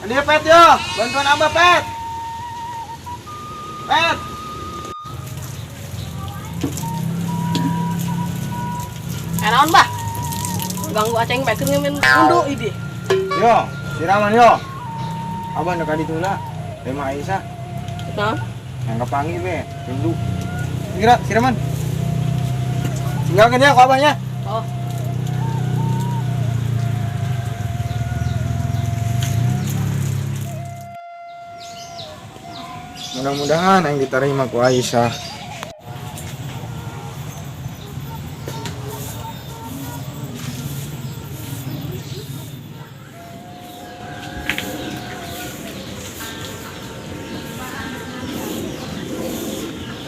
Ini Pet yo, bantuan Abah Pet. Pet. Eh naon bah? Ganggu aceng bae keur ngemen mundu ini. Yo, siraman yo. Abah nu ka ditu lah. Lema Aisyah. Naon? Yang kepangi be, rindu. Kira siraman. Tinggalkan ya ku abahnya. Oh. Mudah-mudahan yang diterima ku Aisyah.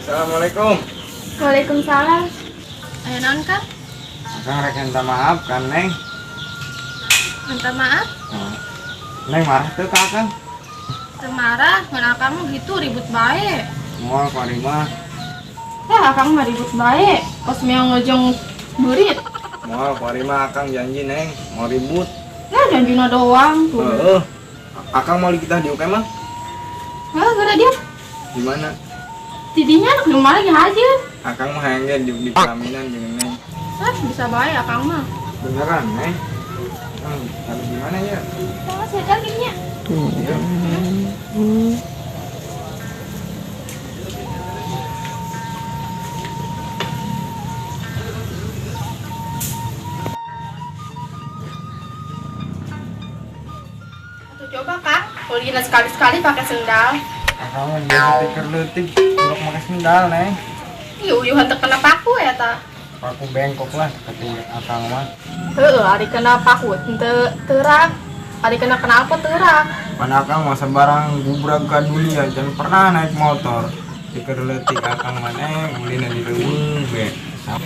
Assalamualaikum. Waalaikumsalam. Ayo naon Kang? Akang rek minta maaf kan Neng. Minta maaf? Nah, Neng marah tuh ke Akang. Teu marah, ngan akang mah gitu ribut bae. Moal ku ari mah. Ya akang mah ribut bae. Kos meong ngejong burit. Moal ku ari mah Akang janji Neng, mau ribut. Ya janjina doang tuh. Heeh. Akang mau kita diuk emang? Hah, gara dia. Di mana? Tidinya anak di rumah lagi aja. Akang mah hayang ge di pelaminan jeung Neng. Hah, bisa bae akang mah. Beneran Neng? Akang harus di mana ya? Sama sehat gini nya. Iya. Atau coba Kang, kulina sekali-sekali pakai sendal. Akang mah biasa tikar leutik, untuk pakai sendal Neng. Ih, uyuhan teu kena paku ya ta. Paku bengkok lah kata akang mah. Heeh, ari kena paku teu teurak. Ari kena knalpot teurak. Pan akang mah sembarang gubrag ka dunia, jangan pernah naik motor. Tikar leutik akang mah Neng, ulina di leuweung be.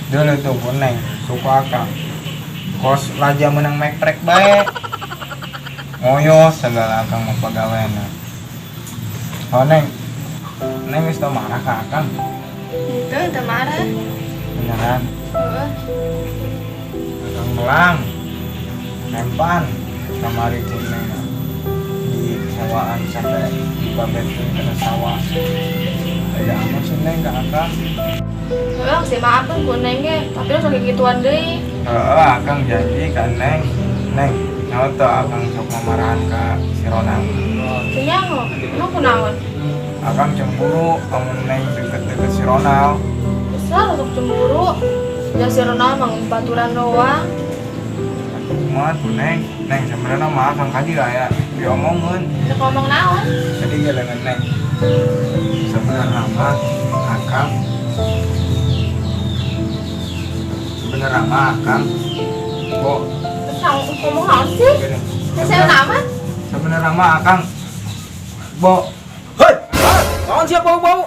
Deuleu tuh pun Neng, suka akang. Kos raja menang mekrek bae. Ngoyo segala akang mah pagaweana. Oh Neng, Neng geus teu marah ka akang? Henteu, teu marah. Beneran? Heeh. Akang melang, nempan, kamari pun Neng di sawaan sampai dibabetkeun kana sawah. Aya amat sih Neng ka akang. Heeh, sih maafkeun ku Neng ge, tapi lu sok gituan deui. Heeh, akang janji ka Neng. Neng, nyaho teu akang sok mamarahan ka si Ronald. Teu nyaho, emang kunaon? Akang cemburu amun Neng deket-deket si Ronald. Besar sok cemburu. Ya si Ronald mah baturan doang. Kumaha tuh Neng? Neng sebenarnya mah akang ka dieu aya diomongeun. Rek ngomong naon? Jadi gelengan Neng. Sebenarnya mah akang sebenarnya mah akang kok Terus ngomong naon sih? Saya nama? Sebenarnya mah akang bo. Hei, naon sia bau-bau?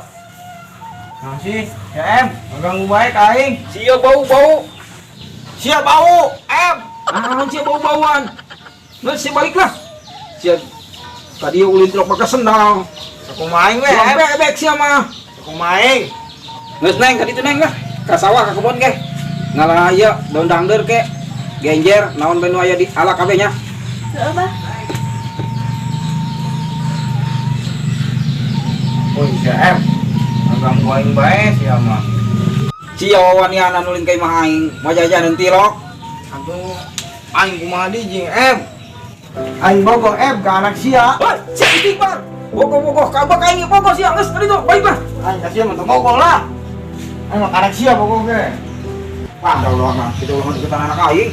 Naon sih? Ya em, ngeganggu baik aing. Sia bau-bau. Sia bau, em. Naon sia bau-bauan? Geus sia baliklah. Sia tadi ulin tilok pakai sendal. Sakumaha aing we, em. Bebek sia mah. Sakumaha aing. Geus Neng, ka ditu Neng lah. Ka sawah ka kebon ge. Ngalah ieu daun dangdeur ke. Genjer naon bae nu aya di ala kabeh nya. Heeh, Bah. Oh, sia em. Ngeganggu aing bae sia mah. Sia wawaniana nulin ka imah aing, majajaneun tilok. Atuh aing kumaha deui jeung em. Aing bogoh em ka anak sia. Hei, sia istighfar. Bogoh-bogoh ka abah aing bogoh sia geus ka ditu, baiklah. Aing ka sia mah teu bogoh lah. Aing mah ka anak sia bogoh ge. Wah, dah ulah mah, kita ulah deketan anak aing.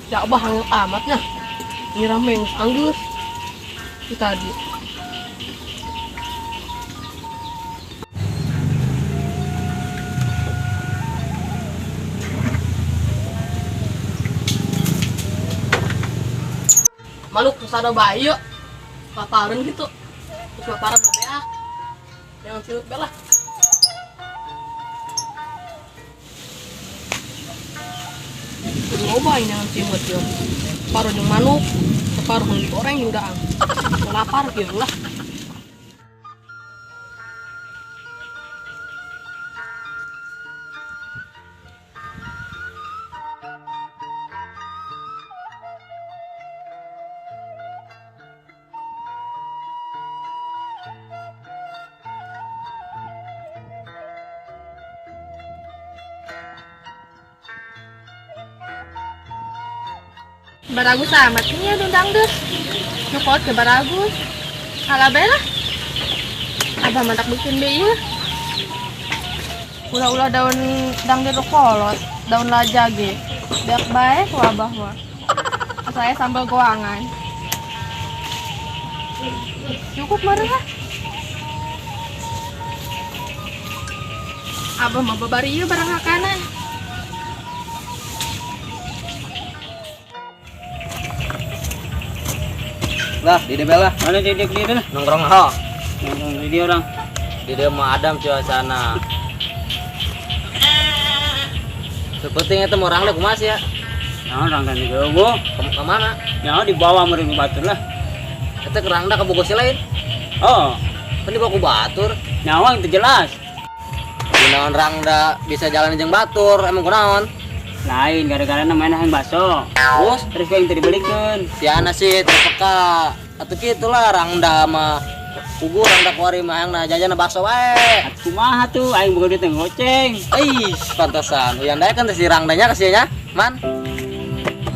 Ya abah hangil amatnya. Nyiram yang anggur. Itu tadi. Makhluk terus ada bayi yuk. Paparan gitu. Terus paparan babe ah. Jangan siut belah. Loba ini yang cimut yo. Paruh jeung manuk, paruh yang digoreng juga. Lapar gitu lah. Baragus amat ini ya daun dangdut. Nyokot ke baragus. Kalah bae lah. Abah mantak bikin be ieu. Ulah-ulah daun dangdut kolot, daun laja ge. Beak bae ku abah mah. Saya sambal goangan. Cukup meureun lah. Abah mah babari ieu barang makanan. Lah, di DB lah. Mana di dia lah. Nongkrong ho. Nongkrong di dia orang. Di dia mah adam cuacana. Sepertinya itu orang lah kumas ya. Nah, orang kan di Gogo. Ke mana? Ya, dibawa mereka batur lah. Itu kerang dah ke Bogor lain. Oh, kan dibawa ke batur. Nyawa itu jelas. Kunaon rangda bisa jalan jeung batur, emang kunaon? Lain gara-gara namanya yang bakso. Terus terus yang tadi dibelikan. Si Ana sih terpeka. Atau gitulah rangda mah kugu rangda kuari mah yang jajan bakso wae. Atuh kumaha tuh aing boga duit ngoceng. Ih, pantesan. Uyan dae kan si rangdanya kasihnya, Man.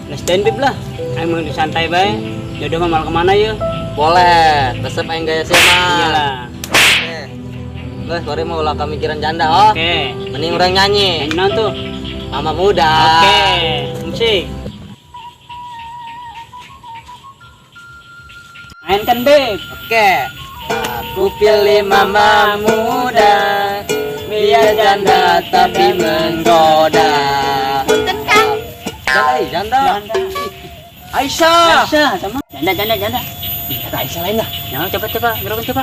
Nah, stand up lah. Aing mau santai bae. Jodoh mah mal kemana ya? Boleh, resep aing gaya sih mah. Iyalah. Oke. Geus kuari mah ulah kamikiran janda, oh. Oke. Mending urang nyanyi. Nyanyi naon tuh? Mama muda. Oke, musik. Mainkan, Beb. Oke. Aku pilih mama muda, biar janda tapi menggoda. Punten, Kang. Janda, janda. Aisyah. Aisyah, sama. Janda, janda, janda. Ih, kata Aisyah lain lah. Ya, coba, coba, gerokan coba.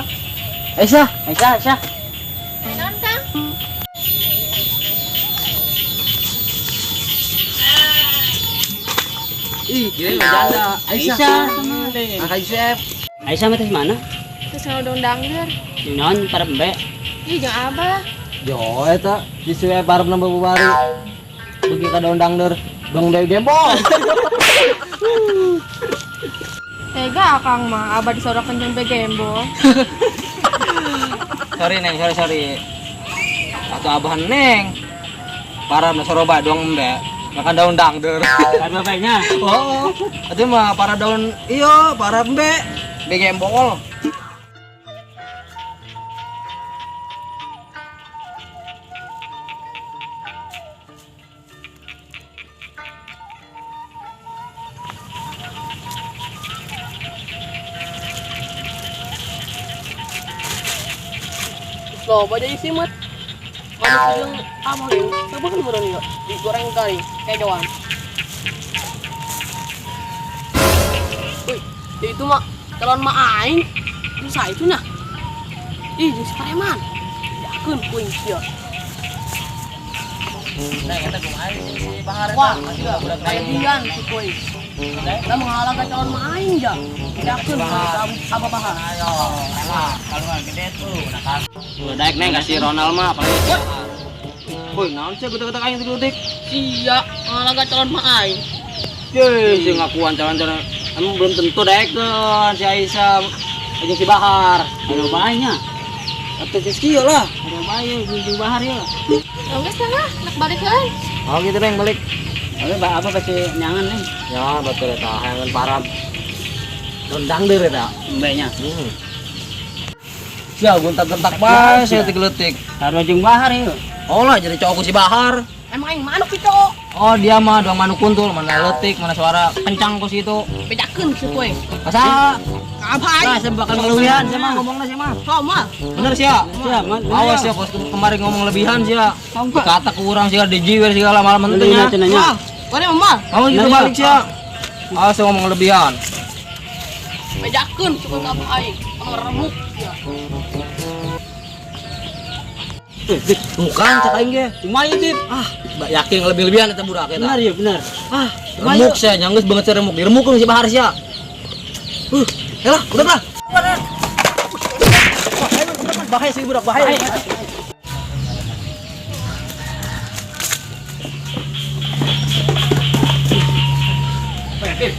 Aisyah. Aisyah, Aisyah. Naon, Kang? Ih, kirain mah janda. Aisyah. Aisyah sama. Ah, Aisyah. Aisyah mah teh mana? Terus ngaudang dangdut. Jeung naon para embe? Ih, jeung abah. Jo eta disuwe barep nambah bubari. Beuki ka daun dangdeur, dong deui gembol. Tega akang mah, abah disorakeun jeung be gembol. Sorry Neng, sorry sorry. Atau abah Neng. Para nu soroba dong embe. Makan daun dangdeur. Kan bapaknya. Oh, itu mah para daun iyo, para embe, be gembol. Loba jadi simet. Manusia yang abah yang coba kan meureun ieu digoreng kali kejoan. Wih, ya itu mah calon mah aing. Bisa itu nah. Ih, jeung si preman. Yakeun kuing sia. Nah, eta kumaha si Bahar eta? Wah, iya, kayak dian si kuing. Lah menghalang ke calon mah aing ja. Yakeun abah Bahar. Ayo, lah, kalau gede tuh, nah kan. Udah daek Neng kasih Ronald mah apalagi. Woi, naon sih getek-getek aing getek. Sia, menghalang ke calon mah aing. Ye, si ngakuan calon-calon. Emang belum tentu daek tuh si Aisyah aja si Bahar. Ada banyak. Atau si Skiyo lah. Ada banyak jeung Bahar ya. Geus lah, nak balik euy. Oh gitu Neng, balik. Oke, apa pasti nyangan Neng? Ya, betul eta, hayangan parah. Rendang deh eta. Embenya. Sia gontak-gentak bae saya tigeletik. Taruh jeung Bahar ya. Oh lah jadi cowok si Bahar. Emang aing manuk itu. Oh dia mah doang manuk kuntul, mana letik, mana suara kencang kos itu. Bedakeun si kowe. Masa? Apa aing? Nah, saya bakal ngelebihan, saya mah ngomongna saya mah. Sama. Bener sih ya? Siap, Man. Awas ya bos kemarin ngomong lebihan sih ya. Kata kurang sih dijiwer segala malam mentunya. Nanya. Kore mah. Kamu gitu balik sih ya. Awas saya ngomong lebihan. Bedakeun si kowe ka aing. Anu remuk sia. Bukan cak aing ge. Lumayan, Bib. Ah, yakin lebih-lebihan eta budak eta. Benar ya, benar. Ah, remuk saya nyanggeus banget saya remuk. Diremuk si Bahar sia. Elah, udah lah. Bahaya sih budak, bahaya. Bib.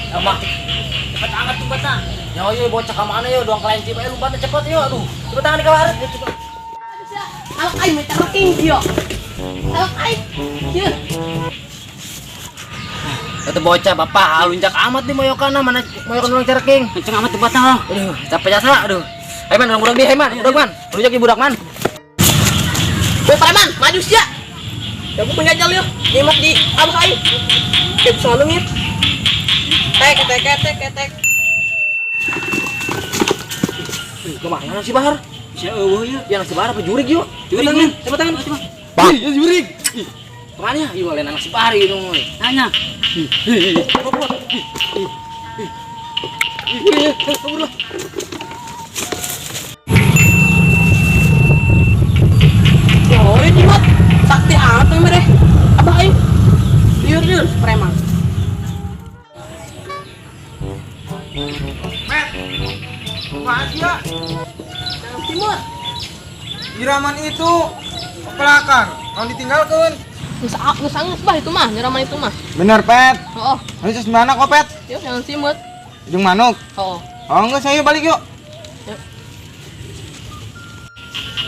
Sama. Cepet angkat lompatna. Nyawa yeuh bocah ka mana yeuh doang kelenci bae lompatna cepet yeuh aduh. Cepet tangan di kamar. Cepet. Alak aing mah tereking dia. Alak aing. Ieu. Itu bocah bapak haluncak amat nih moyokana mana moyokan orang cerking. Kenceng amat tempatnya oh. Aduh, capek jasa, aduh. Ayo man, orang budak di, ayo man, budak man. Lunjak di budak man. Woi preman, maju sia. Ya aku penjajal yuk. Nyimak di abah aing. Kayak bisa ngalungit. Tek tek tek tek tek. Ih, kemana si Bahar? Bisa eueuh ya. Ya si Bahar apa jurig yuk? Jurig, Cepetan, man. Cepetan. Bang. Ih, ya jurig. Ih, kemana ya? Ih, lain anak si Bahar itu. Tanya. Ih, ih, ih, kabur lah. Ih, ih, ih. Ih, ih, ih, kabur lah. Oh, ini mat. Sakti amat tuh mere. Abah aing. Liur liur preman. Met. Kumaha sia? Jangan timur. Iraman itu ke belakang, kalau ditinggalkan. Geus geus angus bah itu mah, nyeraman itu mah. Bener, Pet. Oh, Harus mana kok, Pet? yuk jangan simut. Ujung manuk. Oh. Oh, enggak, saya balik yuk.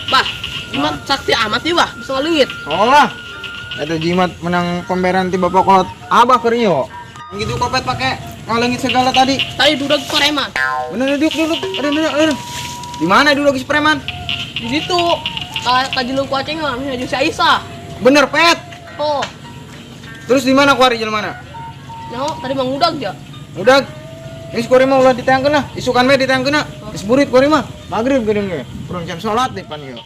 Bah, jimat sakti amat ya, bah. Bisa ngalungit. Soalnya eta jimat menang pemberan ti bapak kolot abah keur ieu. Gitu kopet pakai ngalengit segala tadi. Tadi dudag preman. Bener duduk duduk. Aduh aduh aduh. Di mana dulu lagi si preman? Di situ. Ka jelung ku aceng mah jeung si Aisyah. Bener, Pet. Oh, Terus di mana kuari jelema mana? nyaho tadi mah ngudag ya. Udah. Geus kuari mah ulah ditayangkeun lah. Isukan we ditayangkeun lah. Geus burit kuari mah. Magrib geuning ge. Urang jam salat depan ieu.